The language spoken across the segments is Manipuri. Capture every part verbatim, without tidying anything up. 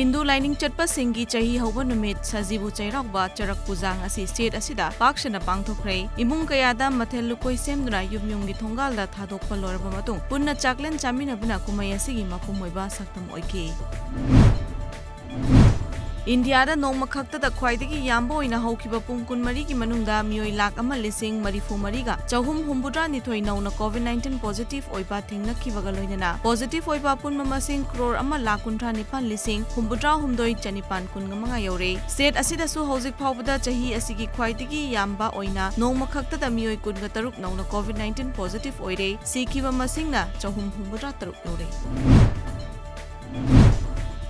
ꯍꯤꯟꯗꯨ ꯂꯥꯏꯅꯤꯡ ꯆꯠꯄꯁꯤꯡꯒꯤ ꯆꯍꯤ ꯍꯧꯕ ꯅꯨꯃꯤꯠ ꯁꯖꯤꯕꯨ ꯆꯩꯔꯥꯎꯕ ꯆꯔꯛ ꯄꯨꯖꯥꯡ ꯑꯁꯤ state ꯑꯁꯤꯗ ꯄꯥꯛ ꯁꯟꯅ ꯄꯥꯡꯊꯣꯛꯈ꯭ꯔꯦ꯫ ꯏꯃꯨꯡ ꯀꯌꯥꯗ ꯃꯊꯦꯜ ꯂꯨꯀꯣꯏ ꯁꯦꯝꯗꯨꯅ ꯌꯨꯝ ꯌꯨꯝꯒꯤ ꯊꯣꯡꯒꯥꯜꯗ ꯊꯥꯗꯣꯛꯄ ꯂꯣꯏꯔꯕ ꯃꯇꯨꯡ ꯄꯨꯟꯅ ꯆꯥꯛꯂꯦꯟ ꯆꯥꯃꯤꯟꯅꯕꯅ ꯀꯨꯝꯍꯩ ꯑꯁꯤꯒꯤ ꯃꯄꯨꯡ ꯑꯣꯏꯕ ꯁꯛꯇꯝ ꯑꯣꯏꯈꯤ꯫ ꯏꯟꯗꯤꯌꯥꯗ ꯅꯣꯡꯃ ꯈꯛꯇꯗ ꯈ꯭ꯋꯥꯏꯗꯒꯤ ꯌꯥꯝꯕ ꯑꯣꯏꯅ ꯍꯧꯈꯤꯕ ꯄꯨꯡ ꯀꯨꯟꯃꯔꯤꯒꯤ ꯃꯅꯨꯡꯗ ꯃꯤꯑꯣꯏ ꯂꯥꯈ ꯑꯃ ꯂꯤꯁꯤꯡ ꯃꯔꯤꯐꯨ ꯃꯔꯤꯒ ꯆꯍꯨꯝ ꯍꯨꯝꯐꯨꯇꯔꯥ ꯅꯤꯊꯣꯏ ꯅꯧꯅ COVID nineteen positive ꯑꯣꯏꯕ ꯊꯦꯡꯅꯈꯤꯕꯒ ꯂꯣꯏꯅꯅ positive ꯑꯣꯏꯕ ꯑꯄꯨꯟꯕ ꯃꯁꯤꯡ ꯀ꯭ꯔꯣꯔ ꯑꯃ ꯂꯥꯈ ꯀꯨꯟꯊ꯭ꯔꯥ ꯅꯤꯄꯥꯟ ꯂꯤꯁꯤꯡ ꯍꯨꯝꯐꯨꯇꯔꯥ ꯍꯨꯝꯗꯣꯏ ꯆꯅꯤꯄꯥꯟ ꯀꯨꯟꯃꯉꯥ ꯌꯧꯔꯦ꯫ State ꯑꯁꯤꯗꯁꯨ ꯍꯧꯖꯤꯛ ꯐꯥꯎꯕꯗ ꯆꯍꯤ ꯑꯁꯤꯒꯤ ꯈ꯭ꯋꯥꯏꯗꯒꯤ ꯌꯥꯝꯕ ꯑꯣꯏꯅ ꯅꯣꯡꯃ ꯈꯛꯇꯗ ꯃꯤꯑꯣꯏ ꯀꯨꯟꯒ ꯇꯔꯨꯛ ꯅꯧꯅ COVID nineteen positive ꯑꯣꯏꯔꯦ꯫ ꯁꯤꯈꯤꯕ ꯃꯁꯤꯡꯅ ꯆꯍꯨꯝ ꯍꯨꯝꯐꯨꯇꯔꯥ ꯇꯔꯨꯛ ꯌꯧꯔꯦ꯫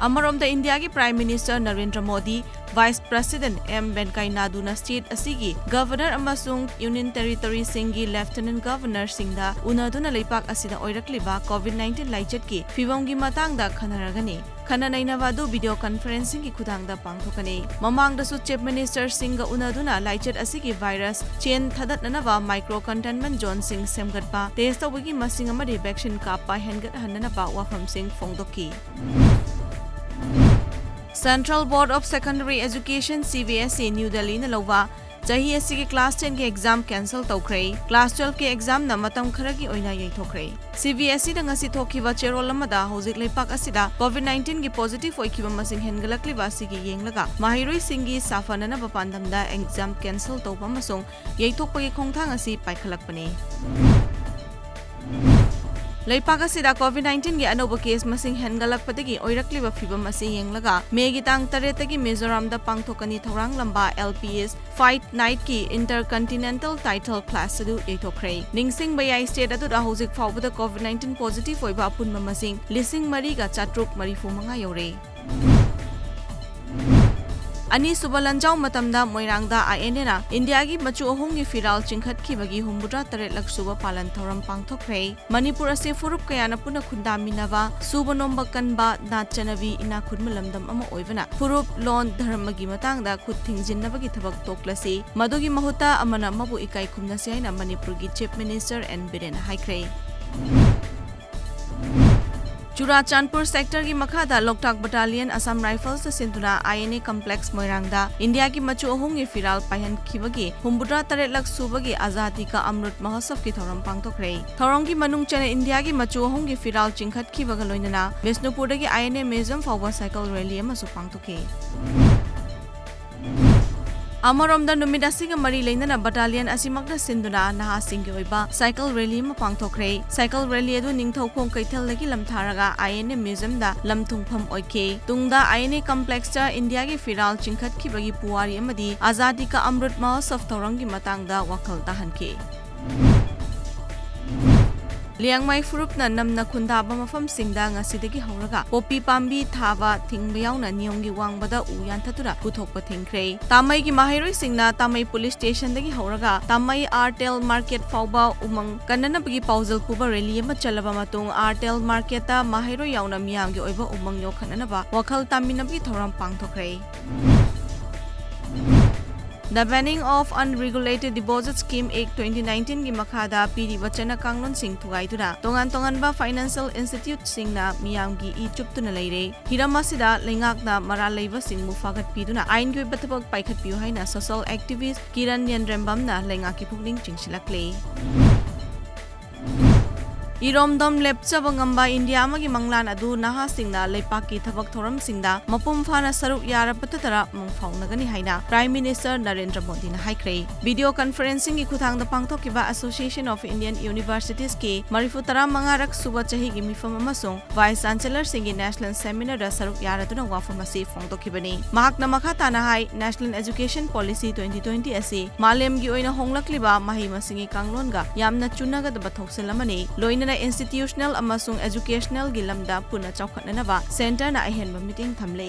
ꯑꯃꯔꯣꯝꯗ ꯏꯟꯗꯤꯌꯥꯒꯤ Prime Minister Narendra Modi, Vice President M Venkaiah ꯅꯥꯏꯗꯨꯅ state ꯑꯁꯤꯒꯤ Governor ꯑꯃꯁꯨꯡ Union Territoryꯁꯤꯡꯒꯤ Lieutenant Governorꯁꯤꯡꯗ ꯎꯅꯗꯨꯅ ꯂꯩꯄꯥꯛ ꯑꯁꯤꯗ ꯑꯣꯏꯔꯛꯂꯤꯕ COVID nineteen ꯂꯥꯏꯆꯠꯀꯤ ꯐꯤꯚꯝꯒꯤ ꯃꯇꯥꯡꯗ ꯈꯟꯅꯔꯒꯅꯤ꯫ ꯈꯟꯅ ꯅꯩꯅꯕ ꯑꯗꯨ video conferencingꯒꯤ ꯈꯨꯊꯥꯡꯗ ꯄꯥꯡꯊꯣꯛꯀꯅꯤ꯫ ꯃꯃꯥꯡꯗꯁꯨ Chief Ministerꯁꯤꯡꯒ ꯎꯅꯗꯨꯅ ꯂꯥꯏꯆꯠ ꯑꯁꯤꯒꯤ virus chain ꯊꯥꯗꯠꯅꯅꯕ micro containment zoneꯁꯤꯡ ꯁꯦꯝꯒꯠꯄ, test ꯇꯧꯕꯒꯤ ꯃꯁꯤꯡ ꯑꯃꯗꯤ vaccine ꯀꯥꯞꯄ ꯍꯦꯟꯒꯠꯍꯟꯅꯅꯕ ꯋꯥꯐꯝꯁꯤꯡ ꯐꯣꯡꯗꯣꯛꯈꯤ꯫ Central Board of Secondary Education, CBSE, new ꯗꯦꯜꯂꯤꯅ ꯂꯧꯕ ꯆꯍꯤ ꯑꯁꯤꯒꯤ class tenꯒꯤ exam cancel ꯇꯧꯈ꯭ꯔꯦ꯫ Class twelveꯀꯤ examꯅ ꯃꯇꯝ ꯈꯔꯒꯤ ꯑꯣꯏꯅ ꯌꯩꯊꯣꯛꯈ꯭ꯔꯦ꯫ CBSEꯗ ꯉꯁꯤ ꯊꯣꯛꯈꯤꯕ ꯆꯦꯔꯣꯜ ꯑꯃꯗ ꯍꯧꯖꯤꯛ ꯂꯩꯄꯥꯛ ꯑꯁꯤꯗ COVID nineteenꯒꯤ positive ꯑꯣꯏꯈꯤꯕ ꯃꯁꯤꯡ ꯍꯦꯟꯒꯠꯂꯛꯂꯤꯕ ꯑꯁꯤꯒꯤ ꯌꯦꯡꯂꯒ ꯃꯍꯩꯔꯣꯏꯁꯤꯡꯒꯤ ꯁꯥꯐꯅꯅꯕ ꯄꯥꯟꯗꯝꯗ exam cancel ꯇꯧꯕ ꯑꯃꯁꯨꯡ ꯌꯩꯊꯣꯛꯄꯒꯤ ꯈꯣꯡꯊꯥꯡ ꯑꯁꯤ ꯄꯥꯏꯈꯠꯂꯛꯄꯅꯤ꯫ ꯂꯩꯄꯥꯛ ꯑꯁꯤꯗ COVID nineteenꯒꯤ ꯑꯅꯧꯕ case ꯃꯁꯤꯡ ꯍꯦꯟꯒꯠꯂꯛꯄꯗꯒꯤ ꯑꯣꯏꯔꯛꯂꯤꯕ ꯐꯤꯚꯝ ꯑꯁꯤ ꯌꯦꯡꯂꯒ ꯃꯦꯒꯤ ꯇꯥꯡ ꯇꯔꯦꯠꯇꯒꯤ ꯃꯤꯖꯣꯔꯥꯝꯗ ꯄꯥꯡꯊꯣꯛꯀꯅꯤ ꯊꯧꯔꯥꯡ ꯂꯝꯕ LPS Fight Nightꯀꯤ Intercontinental Title Clash ꯑꯗꯨ ꯌꯩꯊꯣꯛꯈ꯭ꯔꯦ꯫ ꯅꯤꯡꯁꯤꯡꯕ ꯌꯥꯏ, state ꯑꯗꯨꯗ ꯍꯧꯖꯤꯛ ꯐꯥꯎꯕꯗ COVID nineteen positive ꯑꯣꯏꯕ ꯑꯄꯨꯟꯕ ꯃꯁꯤꯡ ꯂꯤꯁꯤꯡ ꯃꯔꯤꯒ ꯆꯥꯇ꯭ꯔꯨꯛ ꯃꯔꯤꯐꯨ ꯃꯉꯥ ꯌꯧꯔꯦ꯫ ꯑꯅꯤꯁꯨꯕ ꯂꯥꯟꯖꯥꯎ ꯃꯇꯝꯗ ꯃꯣꯏꯔꯥꯡꯗ INAꯅ ꯏꯟꯗꯤꯌꯥꯒꯤ ꯃꯆꯨ ꯑꯍꯨꯝꯒꯤ ꯐꯤꯔꯥꯜ ꯆꯤꯡꯈꯠꯈꯤꯕꯒꯤ ꯍꯨꯝꯐꯨꯇꯔꯥ ꯇꯔꯦꯠꯂꯛ ꯁꯨꯕ ꯄꯥꯂꯟ ꯊꯧꯔꯝ ꯄꯥꯡꯊꯣꯛꯈ꯭ꯔꯦ꯫ ꯃꯅꯤꯄꯨꯔ ꯑꯁꯤ ꯐꯨꯔꯨꯞ ꯀꯌꯥꯅ ꯄꯨꯟꯅ ꯈꯨꯟꯗꯥꯃꯤꯟꯅꯕ, ꯁꯨꯕ ꯅꯣꯝꯕ ꯀꯟꯕ, ꯅꯥꯠ ꯆꯠꯅꯕꯤ ꯏꯅꯥꯛ ꯈꯨꯟꯕ ꯂꯝꯗꯝ ꯑꯃ ꯑꯣꯏꯕꯅ ꯐꯨꯔꯨꯞ, ꯂꯣꯟ, ꯙꯔꯃꯒꯤ ꯃꯇꯥꯡꯗ ꯈꯨꯠ ꯊꯤꯡꯖꯤꯟꯅꯕꯒꯤ ꯊꯕꯛ ꯇꯣꯛꯂꯁꯤ꯫ ꯃꯗꯨꯒꯤ ꯃꯍꯨꯠꯇ ꯑꯃꯅ ꯑꯃꯕꯨ ꯏꯀꯥꯏ ꯈꯨꯝꯅꯁꯤ ꯍꯥꯏꯅ ꯃꯅꯤꯄꯨꯔꯒꯤ Chief Minister N ꯕꯤꯔꯦꯟꯅ ꯍꯥꯏꯈ꯭ꯔꯦ꯫ ꯆꯨꯔꯥꯆꯥꯟꯄꯨꯔ ꯁꯦꯛꯇꯔꯒꯤ ꯃꯈꯥꯗ ꯂꯣꯛꯇꯥꯛ ꯕꯠꯇꯥꯂꯤꯌꯟ ꯑꯁꯥꯝ ꯔꯥꯏꯐꯜꯁꯇ ꯁꯤꯟꯗꯨꯅ ꯑꯥꯏ ꯑꯦꯟ ꯑꯦ ꯀꯝꯄ꯭ꯂꯦꯛꯁ ꯃꯣꯏꯔꯥꯡꯗ ꯏꯟꯗꯤꯌꯥꯒꯤ ꯃꯆꯨ ꯑꯍꯨꯝꯒꯤ ꯐꯤꯔꯥꯜ ꯄꯥꯏꯍꯟꯈꯤꯕꯒꯤ ꯍꯨꯝꯐꯨꯇꯔꯥ ꯇꯔꯦꯠꯂꯛ ꯁꯨꯕꯒꯤ ꯑꯖꯥꯗꯤ ꯀꯥ ꯑꯃ꯭ꯔꯨꯠ ꯃꯍꯣꯠꯁꯕꯀꯤ ꯊꯧꯔꯝ ꯄꯥꯡꯊꯣꯛꯈ꯭ꯔꯦ꯫ ꯊꯧꯔꯝꯒꯤ ꯃꯅꯨꯡ ꯆꯟꯅ ꯏꯟꯗꯤꯌꯥꯒꯤ ꯃꯆꯨ ꯑꯍꯨꯝꯒꯤ ꯐꯤꯔꯥꯜ ꯆꯤꯡꯈꯠꯈꯤꯕꯒ ꯂꯣꯏꯅꯅ ꯕꯤꯁꯅꯨꯄꯨꯔꯗꯒꯤ ꯑꯥꯏ ꯑꯦꯟ ꯑꯦ ꯃ꯭ꯌꯨꯖꯤꯌꯝ ꯐꯥꯎꯕ ꯁꯥꯏꯀꯜ ꯔꯦꯂꯤ ꯑꯃꯁꯨ ꯄꯥꯡꯊꯣꯛꯈꯤ꯫ ꯑꯃꯔꯣꯝꯗ, ꯅꯨꯃꯤꯠ ꯑꯁꯤꯒ ꯃꯔꯤ ꯂꯩꯅꯅ ꯕꯠꯇꯥꯂꯤꯌꯟ ꯑꯁꯤꯃꯛꯅ ꯁꯤꯟꯗꯨꯅ ꯅꯍꯥꯁꯤꯡꯒꯤ ꯑꯣꯏꯕ ꯁꯥꯏꯀꯜ ꯔꯦꯂꯤ ꯑꯃ ꯄꯥꯡꯊꯣꯛꯈ꯭ꯔꯦ꯫ ꯁꯥꯏꯀꯜ ꯔꯦꯂꯤ ꯑꯗꯨ ꯅꯤꯡꯊꯧꯈꯣꯡ ꯀꯩꯊꯦꯜꯗꯒꯤ ꯂꯝꯊꯥꯔꯒ ꯑꯥꯏ ꯑꯦꯟ ꯑꯦ ꯃ꯭ꯌꯨꯖꯤꯌꯝꯗ ꯂꯝ ꯊꯨꯡꯐꯝ ꯑꯣꯏꯈꯤ꯫ ꯇꯨꯡꯗ ꯑꯥꯏ ꯑꯦꯟ ꯑꯦ ꯀꯝꯄ꯭ꯂꯦꯛꯁꯇ ꯏꯟꯗꯤꯌꯥꯒꯤ ꯐꯤꯔꯥꯜ ꯆꯤꯡꯈꯠꯈꯤꯕꯒꯤ ꯄꯨꯋꯥꯔꯤ ꯑꯃꯗꯤ ꯑꯖꯥꯗꯤ ꯀꯥ ꯑꯃ꯭ꯔꯨꯠ ꯃꯍꯣꯠꯁꯕ ꯊꯧꯔꯝꯒꯤ ꯃꯇꯥꯡꯗ ꯋꯥꯈꯜ ꯇꯥꯍꯟꯈꯤ꯫ ꯂꯤꯌꯥꯡꯃꯩ ꯐꯨꯔꯨꯞꯅ ꯅꯝꯅ ꯈꯨꯟꯗꯥꯕ ꯃꯐꯝꯁꯤꯡꯗ ꯉꯁꯤꯗꯒꯤ ꯍꯧꯔꯒ ꯄꯣꯄꯤ ꯄꯥꯝꯕꯤ ꯊꯥꯕ ꯊꯤꯡꯕ ꯌꯥꯎꯅ ꯅꯤꯌꯣꯝꯒꯤ ꯋꯥꯡꯃꯗ ꯎ ꯌꯥꯟꯊꯠꯇꯨꯅ ꯄꯨꯊꯣꯛꯄ ꯊꯤꯡꯈ꯭ꯔꯦ꯫ ꯇꯥꯃꯩꯒꯤ ꯃꯍꯩꯔꯣꯏꯁꯤꯡꯅ ꯇꯥꯃꯩ ꯄꯨꯂꯤꯁ ꯁ꯭ꯇꯦꯁꯟꯗꯒꯤ ꯍꯧꯔꯒ ꯇꯥꯃꯩ ꯑꯥꯔꯇꯦꯜ ꯃꯥꯔꯀꯦꯠ ꯐꯥꯎꯕ ꯎꯃꯪ ꯀꯟꯅꯅꯕꯒꯤ ꯄꯥꯎꯖꯦꯜ ꯄꯨꯕ ꯔꯦꯂꯤ ꯑꯃ ꯆꯠꯂꯕ ꯃꯇꯨꯡ, ꯑꯥꯔꯇꯦꯜ ꯃꯥꯔꯀꯦꯠꯇ ꯃꯍꯩꯔꯣꯏ ꯌꯥꯎꯅ ꯃꯤꯌꯥꯝꯒꯤ ꯑꯣꯏꯕ ꯎꯃꯪ ꯌꯣꯛꯈꯠꯅꯅꯕ ꯋꯥꯈꯜ ꯇꯥꯃꯤꯟꯅꯕꯒꯤ ꯊꯧꯔꯝ ꯄꯥꯡꯊꯣꯛꯈ꯭ꯔꯦ꯫ The Banning of Unregulated Deposit Scheme Act twenty nineteenꯒꯤ ꯃꯈꯥꯗ ꯄꯤꯔꯤꯕ ꯆꯠꯅ ꯀꯥꯡꯂꯣꯟꯁꯤꯡ ꯊꯨꯒꯥꯏꯗꯨꯅ ꯇꯣꯉꯥꯟ ꯇꯣꯉꯥꯟꯕ ꯐꯥꯏꯅꯥꯟꯁꯤꯌꯦꯜ ꯏꯟꯁꯇꯤꯇ꯭ꯌꯨꯠꯁꯤꯡꯅ ꯃꯤꯌꯥꯝꯒꯤ ꯏ ꯆꯨꯞꯇꯨꯅ ꯂꯩꯔꯦ꯫ ꯍꯤꯔꯝ ꯑꯁꯤꯗ ꯂꯩꯉꯥꯛꯅ ꯃꯔꯥꯜ ꯂꯩꯕꯁꯤꯡꯕꯨ ꯐꯥꯒꯠꯄꯤꯗꯨꯅ ꯑꯥꯏꯟꯒꯤ ꯑꯣꯏꯕ ꯊꯕꯛ ꯄꯥꯏꯈꯠꯄꯤꯌꯨ ꯍꯥꯏꯅ ꯁꯣꯁꯤꯌꯦꯜ ꯑꯦꯛꯇꯤꯚꯤꯁ꯭ꯠ ꯀꯤꯔꯟ ꯌꯦꯟꯔꯦꯝꯕꯝꯅ ꯂꯩꯉꯥꯛꯀꯤ ꯄꯨꯛꯅꯤꯡ ꯆꯤꯡꯁꯤꯜꯂꯛꯂꯤ꯫ ꯏꯔꯣꯝꯗꯣꯝ ꯂꯦꯞꯆꯕ ꯉꯝꯕ ꯏꯟꯗꯤꯌꯥ ꯑꯃꯒꯤ ꯃꯪꯂꯥꯟ ꯑꯗꯨ ꯅꯍꯥꯁꯤꯡꯅ ꯂꯩꯄꯥꯛꯀꯤ ꯊꯕꯛ ꯊꯧꯔꯝꯁꯤꯡꯗ ꯃꯄꯨꯡ ꯐꯥꯅ ꯁꯔꯨꯛ ꯌꯥꯔꯕꯇꯗ ꯃꯪ ꯐꯥꯎꯅꯒꯅꯤ ꯍꯥꯏꯅ Prime Minister ꯅꯔꯦꯟꯗ꯭ꯔ ꯃꯣꯗꯤꯅ ꯍꯥꯏꯈ꯭ꯔꯦ꯫ Video conferencingꯒꯤ ꯈꯨꯠꯊꯥꯡꯗ ꯄꯥꯡꯊꯣꯛꯈꯤꯕ Association of Indian Universitiesꯀꯤ ꯃꯔꯤꯐꯨ ꯇꯔꯥ ꯃꯉꯥꯔꯛ ꯁꯨꯕ ꯆꯍꯤꯒꯤ ꯃꯤꯐꯝ ꯑꯃꯁꯨꯡ Vice Chancellorꯁꯤꯡꯒꯤ National Seminarꯗ ꯁꯔꯨꯛ ꯌꯥꯔꯗꯨꯅ ꯋꯥꯐꯝ ꯑꯁꯤ ꯐꯣꯡꯗꯣꯛꯈꯤꯕꯅꯤ꯫ ꯃꯍꯥꯛꯅ ꯃꯈꯥ ꯇꯥꯅ ꯍꯥꯏ, National Education Policy twenty twenty ꯑꯁꯤ ꯃꯥꯂꯦꯝꯒꯤ ꯑꯣꯏꯅ ꯍꯣꯡꯂꯛꯂꯤꯕ ꯃꯍꯩ ꯃꯁꯤꯡꯒꯤ ꯀꯥꯡꯂꯣꯟꯒ ꯌꯥꯝꯅ ꯆꯨꯅꯒꯗꯕ ꯊꯧꯁꯤꯜ ꯑꯃꯅꯤ, ꯂꯣꯏꯅꯅ institutional ꯑꯃꯁꯨꯡ educationalꯒꯤ ꯂꯝꯗ ꯄꯨꯟꯅ ꯆꯥꯎꯈꯠꯅꯅꯕ centreꯅ ꯑꯍꯦꯟꯕ ꯃꯤꯠꯌꯦꯡ ꯊꯝꯂꯤ꯫